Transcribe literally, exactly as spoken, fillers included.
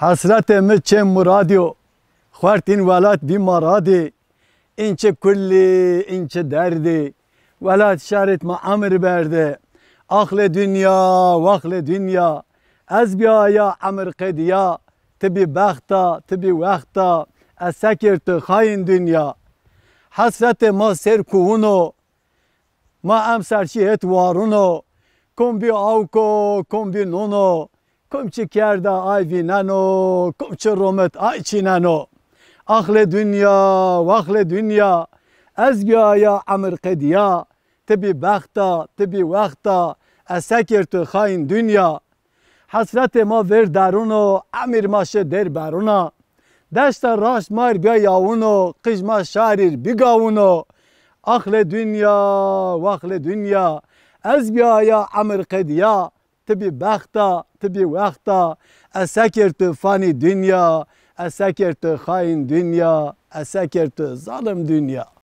Hesretê mi çê muradî yo. Xwert în welat bî ma radî. În çi kullî, în çi derdî. Welat şarêt ma emir berde. Axlê dinya, waxlê dinya. Ez bîyaya emir qedîya. Ti bî bexta, ti bî wexta. Ez sekêr tu xayîn dinya. Hesretê ma sêr kuwuno. Ma emser şî hêt waruno. Kom bî awko, kom bî nono. Kom çi kerda ay vîneno, kom çi romet ay çîneno. Axlê dinya, waxlê dinya. Ez bîyaya emir qedîya. Ti bî bexta, ti bî wexta. Ez sekêr tu xayîn dinya. Hesretê ma vêr derûn o, emîr ma şi dêr berûn a. Deşta raşt ma rê bîya yawûn o, qij ma şarîr bî gawûn o. Axlê dinya, waxlê dinya, ez bîyaya emir qedîya, ti bî bexta, ti bî wexta, ez sekêr tu fanî dinya, ez sekêr tu xayîn dinya, ez sekêr tu zalim dinya.